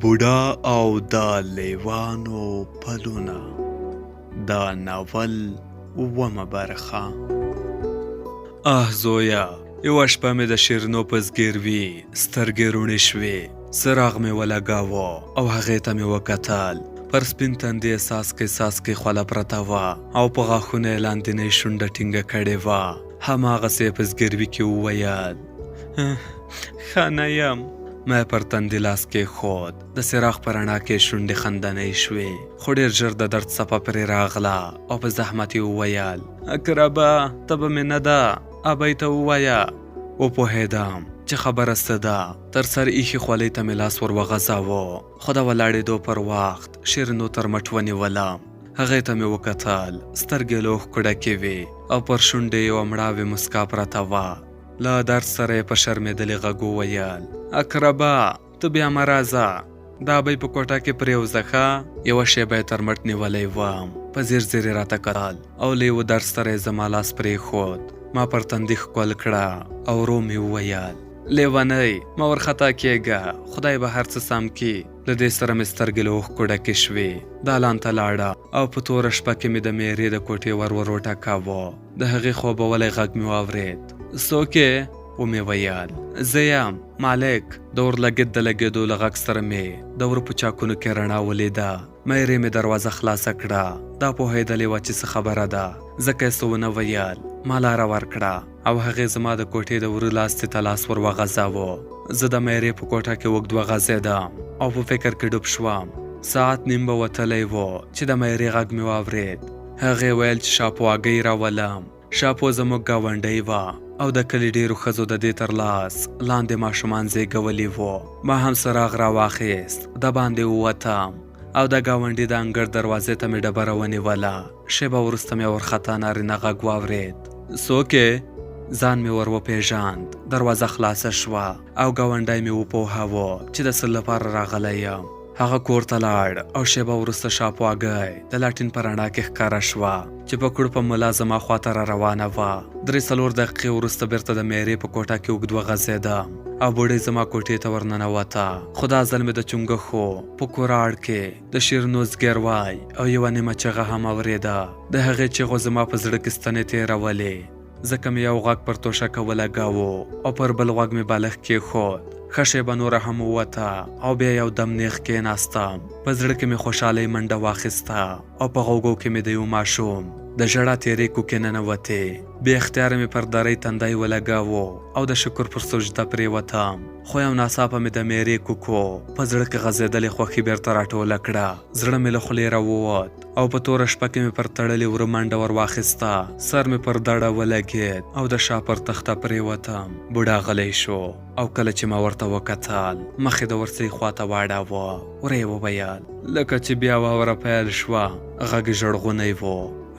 بوډا او د لیوانو پلونه د ناول اوومه برخه. آه زویه، یوه شپه مې د شیرینو په زګیروي سترګې روڼې شوې. څراغ مې ولګاوه او هغې ته مې وکتل. پر سپین تندي یې څاڅکی څاڅکی خوله پرته وه او په غاښونو یې لاندینۍ شونډه ټینګه کړې وه. هماغسې یې په زګیروي کې وویل، ښه نه یم. ما یې پر تندي لاس کېښود. د څراغ په رڼا کې یې شونډې خندنۍ شوې، خو ډېر ژر د درد څپه پرې راغله او په زحمت یې وویل، اکربه، تبه مې نه ده، ابۍ ته ووایه. وپوهېدم چې خبره څه ده. تر سر ایښې خولۍ ته مې لاس ور وغځاوه، خو د ولاړېدو پر وخت شیرینو تر مټ ونیولم. هغې ته مې وکتل، سترګې له اوښکو ډکې وې او پر شونډې یوه مړاوې موسکا پرته وه. له درد سره یې په شرمېدلي غږ وویل، اکربه، ته بیا مه راځه، د ابۍ په کوټه کې پرېوځه ښه؟ یوه شېبه یې تر مټ نیولی وم، په ځیر ځیر یې راته کتل او له یوه درد سره یې زما لاس پرېښود. ما پر تندي ښکل کړه او ورو مې وویل، لېونۍ، مه ورخطا کېږه، خدای به هر څه سم کړي. له دې سره مې سترګې له اوښکو ډکې شوې. دالان ته لاړم او په توره شپه کې مې د میرې د کوټې ور ور وټکاوه. د هغې خوبولی غږ مې واورېد. څوک یې؟ ومې ویل، زه یم، مالک. د اورلګیت د لګېدو له غږ سره مې د وره په چاکونو کې رڼا ولیده. میرې مې دروازه خلاصه کړه. دا پوهېدلې وه چې څه خبره ده، ځکه یې څه ونه ویل. ما لاره ورکړه او هغې زما د کوټې د وره لاستي ته لاس ور وغځاوه. زه د میرې په کوټه کې اوږد وغځېدم او په فکر کې ډوب شوم. ساعت نیم به وتلی و چې د میرې غږ مې واورېد. هغې ویل چې شاپواګۍ راولم. شاپو زموږ ګاونډۍ وه او د کلي ډېرو ښځو د دې تر لاس لاندې ماشومان زېږولي وو. ما هم څراغ راواخیست، دباندې ووتم او د ګاونډي د انګړ دروازې ته مې ډبره ونیوله. شېبه وروسته مې ورخطا نارینه غږ واورېد، څوک یې؟ ځان مې ور وپېژاند. دروازه خلاصه شوه او ګاونډی مې وپوهاوه چې د څه لپاره راغلی یم. هغه کور ته لاړ او شېبه وروسته شاپواګۍ د لاټین په رڼا کې ښکاره شوه چې په کړوپه ملا زما خواته را روانه وه. درې څلور دقیقې وروسته بیرته د میرې په کوټه کې اوږد وغځېدم او بوډۍ زما کوټې ته ورننوته، خو دا ځل مې د چونګښو په کوراړ کې د شیرینو زګیروی او یوه نیمه چغه هم اورېده. د هغې چیغو زما په زړه کې ستنې تېرولې. ځکه مې یو غوږ پر توشکه ولګاوه او پر بل غوږ مې بالښت کېښود. ښه شېبه نوره هم ووته او بیا یو دم نېغ کېناستم. په زړه کې مې خوشحالۍ منډه واخیسته او په غوږو کې مې د یو ماشوم د ژړا تېرې کوکې ننوتې. بې اختیاره مې پر درۍ تندی ولګاوه او د شکر پر سجده پرېوتم. خو یو ناڅاپه مې د میرې کوکو په زړه کې غځېدلې خوښي بېرته راټوله کړه. زړه مې له خولې راووت او په توره شپه کې مې پر تړلي وره منډه ور واخیسته. سر مې پر دړه ولګېد او د شا پر تخته پرېوتم. بوډا غلی شو او کله چې ما ورته وکتل، مخ یې د ورڅۍ خوا ته واړاوه. ورو یې وویل. لکه چې بیا واوره پیل شوه. غږ یې ژړغونی و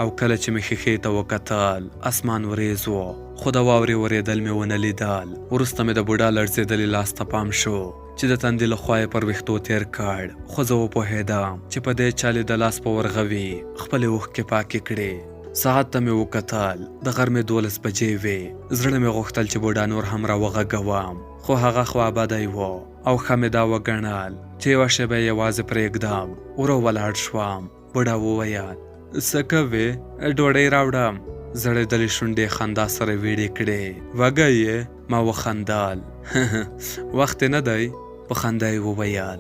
او کله چې مې ښیښې ته وکتل، اسمان ورېځ و، خو د واورې ورېدل مې ونه لیدل. وروسته مې د بوډا لړزېدلي لاس ته پام شو چې د تندي له خوا یې پر ویښتو تېر کړ، خو زه وپوهېدم چې په دې چال یې د لاس په ورغوي خپلې اوښکې پاکې کړې. ساعت ته مې وکتل، د غرمې 12 بجې وې. زړه مې غوښتل چې بوډا نور هم راوغږوم، خو هغه خوابدی و او ښه مې دا وګڼل چې یوه شېبه یې یوازې پرېږدم. ورو ولاړ شوم. بوډا وویل، څه کوې؟ ډوډۍ راوړم. ځړېدلې شونډې یې خندا سره ویړې کړې. وږی یې؟ ما وخندل. وخت یې نه دی؟ په خندا یې وویل.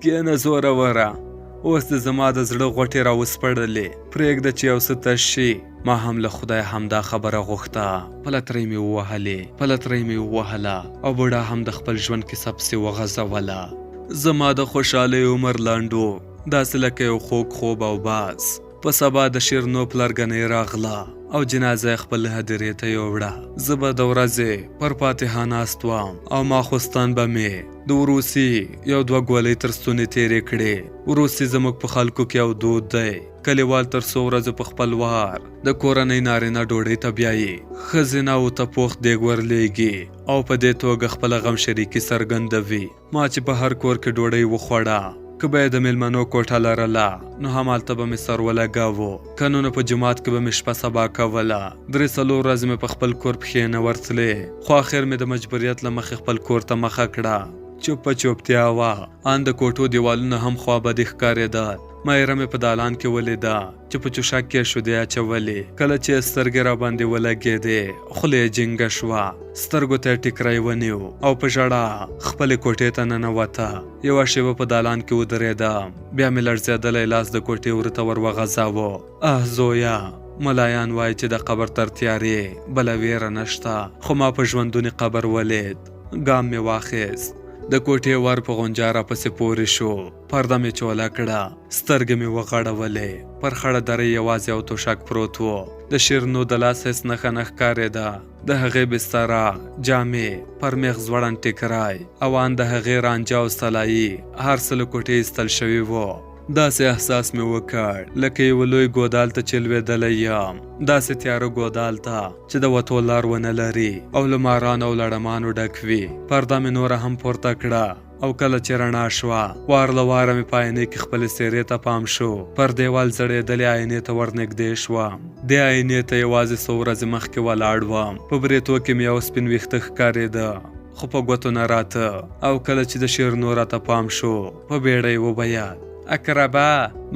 کښېنه زوروره، اوس دې زما د زړه غوټې راوسپړلې، پرېږده چې یو څه تش شي. ما هم له خدایه همدا خبره غوښته. په لترۍ مې ووهلې، په لترۍ مې ووهله او بوډا هم د خپل ژوند کیسه پسې وغځوله. زما د خوشحالۍ عمر لنډ و، داسې لکه یو خوږ خوب او بس. په سبا د شیرنو پلرګنۍ راغله او جنازه یې خپل هدیرې ته یووړه. زه به د ورځې پر فاتحه ناست وم او ماخوستن به مې د وروسي یو دوه ګولۍ تر ستوني تېرې کړې. وروسي زموږ په خلکو کې یو دود دی، کلیوال تر څو ورځو په خپل وار د کورنۍ نارینه ډوډۍ ته بیایي، ښځینه ته پوخ دیګ ورلېږي او په دې توګه خپله غمشریکي څرګندوي. ما چې په هر کور کې ډوډۍ وخوړه، که به یې د مېلمنو کوټه لرله، نو همالته به مې سر ولګاوه، که نه نو په جومات کې به مې شپه سبا کوله. درې څلور ورځې مې په خپل کور پښې نه ورتلې، خو اخر مې د مجبوریت له مخې خپل کور ته مخه کړه. چوپه چوپتیا وه. ان د کوټو دیوالونه هم خوابدي ښکارېدل. مایره مې په دالان کې ولیده چې په چوشک کې یې شودې اچولې. کله چې یې سترګې راباندې ولګېدې، خوله یې جینګه شوه، سترګو ته یې ټیکری ونیو او په ژړا خپلې کوټې ته ننوته. یوه شېبه په دالان کې ودرېدم، بیا مې لړزېدلی لاس د کوټې وره ته ور وغځاوه. اه زویه! ملایان وایي چې د قبر تر تیارې بله وېره نشته، خو ما په ژوندوني قبر ولید. ګام مې واخیست. د کوټې ور په غونجا راپسې پورې شو. پرده مې چوله کړه. سترګې مې وغړولې. پر خړه درۍ یوازې یو توشک پروت و. د شیرنو د لاس هېڅ نښه نه ښکارېده. د هغې بستره، جامې، پر مېخ ځوړند ټیکری او ان د هغې رانجه او سلايي هر څه له کوټې ایستل شوي وو. داسې احساس مې وکړ لکه یوه لوی ګودال ته چې لوېدلی یم، داسې تیاره ګودال ته چې د وتو لار ونه لري او له مارانو او لړمانو ډک وي. پرده مې نوره هم پورته کړه او کله چې رڼا شوه، وار له واره مې په آینې کې خپلې څېرې ته پام شو. پر دېوال ځړېدلې آینې ته ورنږدې شوم. دې آینې ته یوازې څو ورځې مخکې ولاړ وم. په برېتو کې مې یو سپین ویښته ښکارېده، خو په ګوتو نه راته او کله چې د شیرنو راته پام شو، په بیړه یې وویل، اکربه،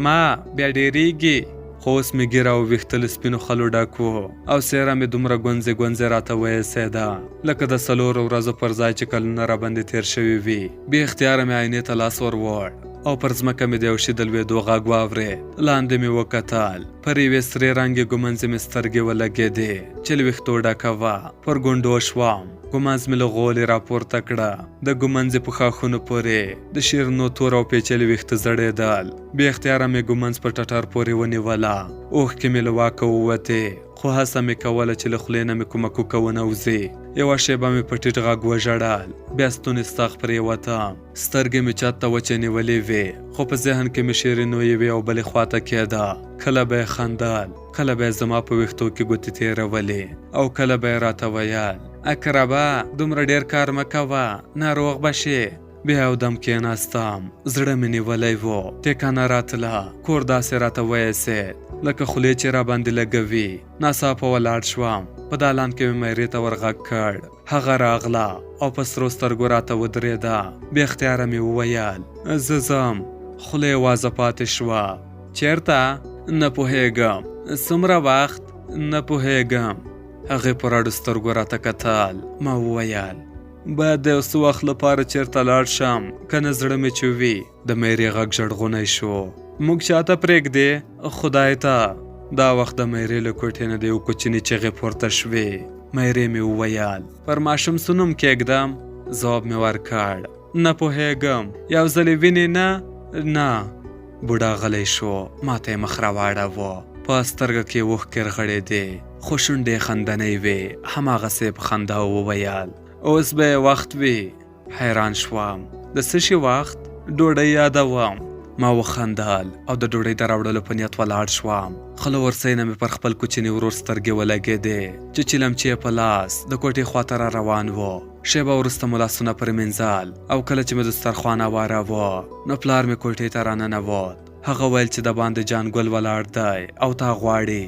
ما بیا ډېرېږي. خو اوس مې ږیره او ویښته له سپینو خلو ډک وو او څېره مې دومره ګونځې ګونځې راته وایسېده لکه د څلورو ورځو پر ځای چې کلونه راباندې تېر شوي وي. بې اختیاره مې آینې ته لاس ور وړ او پر ځمکه مې د یو شي د لوېدو غږ واورېد. لاندې مې وکتل، پر یوې سرې رنګې ګومنځې مې سترګې ولګېدې چې له ویښتو ډکه وه. پر ګونډو شوم، ګومنځ مې له غولي راپورته کړه. د ګومنځې په ښاخونو پورې د شیرنو تور او پېچلي ویښته ځړېدل. بې اختیاره مې ګومنځ په ټټر پورې ونیوله. اوښکې مې له واکه ووتې، خو هڅه مې کوله چې له خولې نه مې کومه کوکه ونه وځي. یوه شېبه مې په ټیټ غږ وژړل، بیا ستوني ستغ پرېوتم. سترګې مې چت ته وچې نیولې وې، خو په ذهن کې مې شیرینو یوې او بلې خواته کېده. کله به یې خندل، کله به یې زما په ویښتو کې ګوتې تېرولې او کله به یې راته ویل، اکربه، دومره ډېر کار مه کوه، ناروغ به شې. بیا یو دم کېناستم، زړه مې نیولی و، ټیکه نه راتله، کور داسې راته وایسېد لکه خولې چې راباندې لګوي. ناڅاپه ولاړ شوم، په دالان کې مې میرې ته ورغږ کړ. هغه راغله او په سرو سترګو راته ودرېده. بې اختیاره مې وویل، زه ځم. خوله یې وازه پاتې شوه. چېرته؟ نه پوهېږم. څومره وخت؟ نه پوهېږم. هغې په رډو سترګو راته کتل. ما وویل، باید د یو څه وخت لپاره چېرته لاړ شم، که نه زړه مې چوي. د میرې غږ ژړغونی شو. موږ چاته پرېږدې؟ خدای ته. دا وخت د میرې له کوټې نه د یو کوچني چغې پورته شوې. میرې مې وویل، پر ماشوم څه نوم کېږدم؟ ځواب مې ورکړ، نه پوهېږم. یو ځل یې وینې نه؟ نه. بوډا غلی شو، ماته یې مخ راواړاوه. په سترګه کې یې اوښکې رغړېدې، خو شونډې یې خندنۍ وې. هماغسې یې په خندا وویل، اوس به یې وخت وي. حیران شوم، د څه شي وخت؟ ډوډۍ یادوم. ما وخندل او د ډوډۍ د راوړلو په نیت ولاړ شوم. خو له ورسۍ نه مې پر خپل کوچني ورور سترګې ولګېدې چې چیلمچې یې په لاس د کوټې خواته را روان و. شېبه وروسته مو لاسونه پرېمینځل او کله چې مې دسترخوان اواراوه نو پلار مې کوټې ته راننوت. هغه ویل چې دباندې جان ګل ولاړ دی او تا غواړي.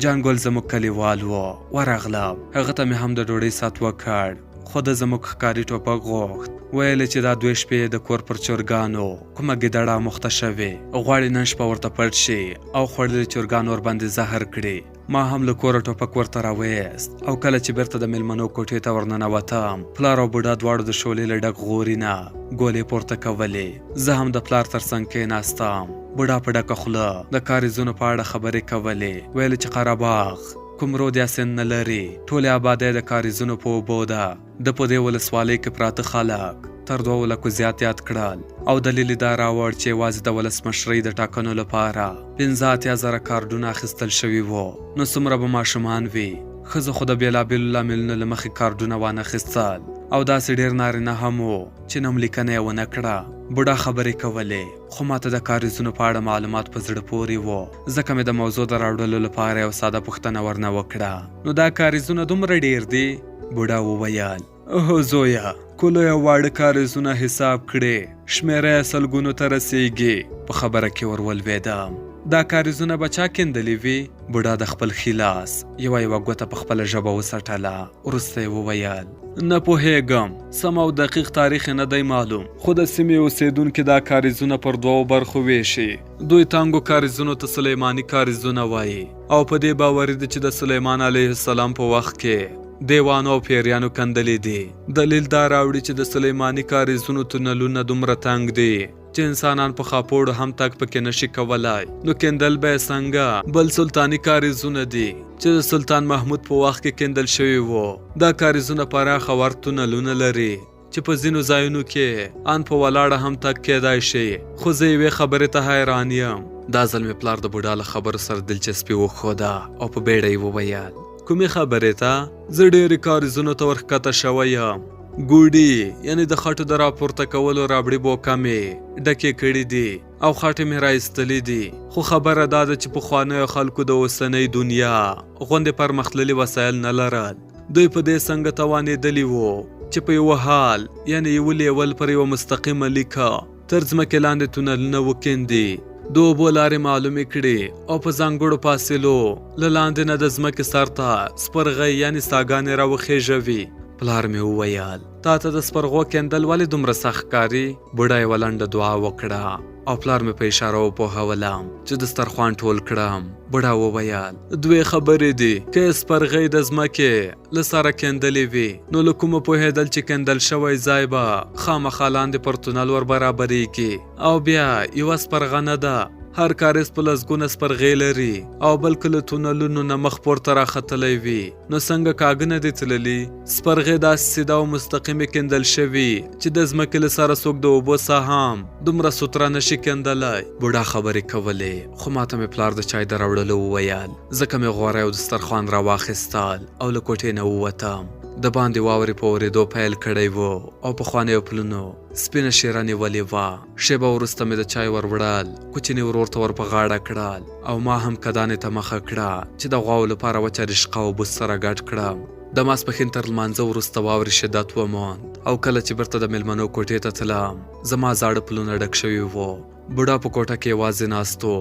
جان ګل زموږ کلیوال و. ورغلم، هغه ته مې هم د ډوډۍ سات وکړ، خو ده زموږ ښکاري ټوپک غوښت. ویل یې چې دا دوې شپې یې د کور پر چرګانو کومه ګیدړه اموخته شوې، غواړي نن شپه ورته پټ شي او خوړلي چرګان ورباندې زهر کړي. ما هم له کوره ټوپک ورته راویست او کله چې بیرته د میلمنو کوټې ته ورننوتم، پلار او بوډا دواړو د شولې له ډک غوري نه ګولې پورته کولې. زه هم د پلار تر څنګ کېناستم. بوډا په ډکه خوله د کاریزونو په اړه خبرې کولې. ویل چې قره باغ کوم رود یا سیند نه لري، ټولې آبادۍ د کاریزونو په اوبو ده. ده په دې ولسوالۍ کې پراته خلک تر دوو لکو زیات یاد کړل او دلیل یې دا راوړ چې یوازې د ولسمشرۍ د ټاکنو لپاره 85,000 کارډونه اخیستل شوي وو، نو څومره به ماشومان وي. ښځو خو د بېلابېلو لاملونو له مخې کارډونه وانه خیستل او داسې ډېر نارینه هم وو چې نوملیکنه یې ونه کړه. بوډا خبرې کولې، خو ماته د کاریزونو په اړه معلومات په زړه پورې وو، ځکه مې د موضوع د راوړلو لپاره یو ساده پوښتنه ورنه وکړه، نو دا کاریزونه دومره ډېر دي؟ بوډا وویل، هو زویه، که لوی او واړه کاریزونه حساب کړې، شمېره یې سلګونو ته رسېږي. په خبره کې ور ولوېدم. دا کاریزونه به چا کیندلي وي؟ بوډا د خپل ښي لاس یوه یوه ګوته په خپله ژبه وڅټله، وروسته یې وویل، نه پوهېږم، سم او دقیق تاریخ یې نه دی معلوم، خو د سیمې اوسېدونکي دا کاریزونه پر دوو برخو وېشي. دوی تنګو کاریزونو ته سلیماني کاریزونه وایي او په دې باوري دي چې د سلیمان علیه السلام په وخت کې دیوانو او پیریانو کندلي دي. دلیل دا راوړي چې د سلیماني کاریزونو تونلونه دومره تنګ دي چې انسانان په خاپوړو هم تګ پکې نشي کولای، نو کیندل به یې څنګه؟ بل سلطاني کاریزونه دي چې د سلطان محمود په وخت کې کیندل شوي وو. دا کاریزونه پراخه ورت تونلونه لري چې په ځینو ځایونو کې ان په ولاړه هم تګ کېدای شي. خو زه یوې خبرې ته حیران یم. دا ځل مې پلار د بوډا له خبرو سره دلچسپي وښوده او په بیړه یې وویل، کومې خبرې ته؟ زه ډېرې کاریزونو ته ورښکته شوی یم. ګوډي یعنی د خټو د راپورته کولو رابړي بوکه مې ډکې کړې دي او خټې مې راایستلې دي. خو خبره دا ده چې پخوانیو خلکو د اوسنۍ دنیا غوندې پرمختللي وسایل نه لرل. دوی په دې څنګه توانېدلي وو چې په یوه حال یعنی یوه لیول پر یوه مستقیمه لیکه تر ځمکې لاندې تونلونه وکیندي، د اوبو لارې معلومې کړي او په ځانګړو فاصلو له لاندې نه د ځمکې سر ته سپرغۍ یعنی ساګانې راوخېژوي. پلار مې وویل، تا ته د سپرغو کیندل ولې دومره سخت ښکاري؟ بوډا یوه لنډه دعا وکړه او پلار مې په اشاره وپوهولم چې دسترخوان ټول کړم. بوډا وویل، دوې خبرې دي، که یې سپرغۍ د ځمکې له سره کیندلې وي نو له کومه پوهېدل چې کیندل شوی ځای به خامخا لاندې پر تونل ور برابرېږي، او بیا یوه سپرغه نه ده، هر کاریز په لسګونه سپرغې لري، او بل که له تونلونو نه مخ پورته راختلی وي نو څنګه کاږه نه دي تللي؟ سپرغې داسې سیده او مستقیمې کیندل شوي چې د ځمکې له سره څوک د اوبو ساه هم دومره سوتره نه شي کیندلی. بوډا خبرې کولې، خو ماته مې پلار د چای د راوړلو وویل، ځکه مې غوری او دسترخوان راواخیستل او له کوټې نه ووتم. د باندې واورې په اورېدو پیل کړی و او پخوانیو پلونو سپینه شیره نیولې وه. شېبه وروسته مې د چای ور وړل کوچني ورور ته ور په غاړه کړل او ما هم کدانې ته مخه کړه چې د غواو لپاره وچه رشقه او بوس سره ګډ کړم. د ماسپښین تر لمانځه وروسته واورې شدت وموند او کله چې بیرته د میلمنو کوټې ته تلم، زما زاړه پلونه ډک شوي وو. بوډا په کوټه کې یوازې ناست و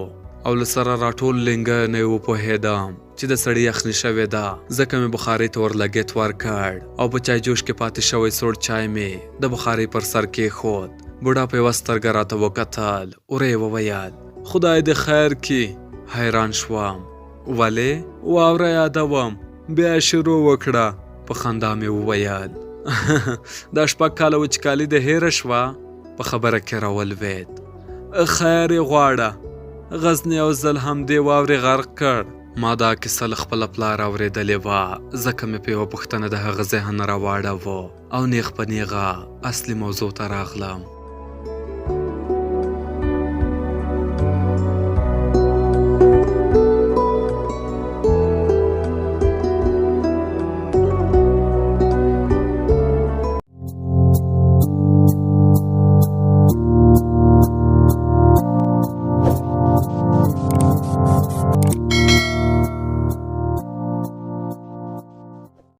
او له سره راټول لینګیو نه یې وپوهېدم چې د سړي یخني شوې ده، ځکه مې بخارۍ ته ورلګیت ورکړ او په چایجوش کې پاتې شوی سوړ چای مې د بخارۍ پر سر کېښود. بوډا په یوه سترګه راته وکتل، ورو یې وویل، خدای دې خیر کړي. حیران شوم، ولې؟ واوره یادوم، بیا یې شروع وکړه. په خندا مې وویل، دا شپږ کاله وچکالي دې هېره شوه؟ په خبره کې راولوېد، خیر یې غواړه، غزنی یو ځل همدې واورې غرق کړ. ما دا کیسه له خپله پلاره اورېدلې وه، ځکه مې په یوه پوښتنه د هغه ذهن راواړاوه او نېغ په نېغه اصلي موضوع ته راغلم.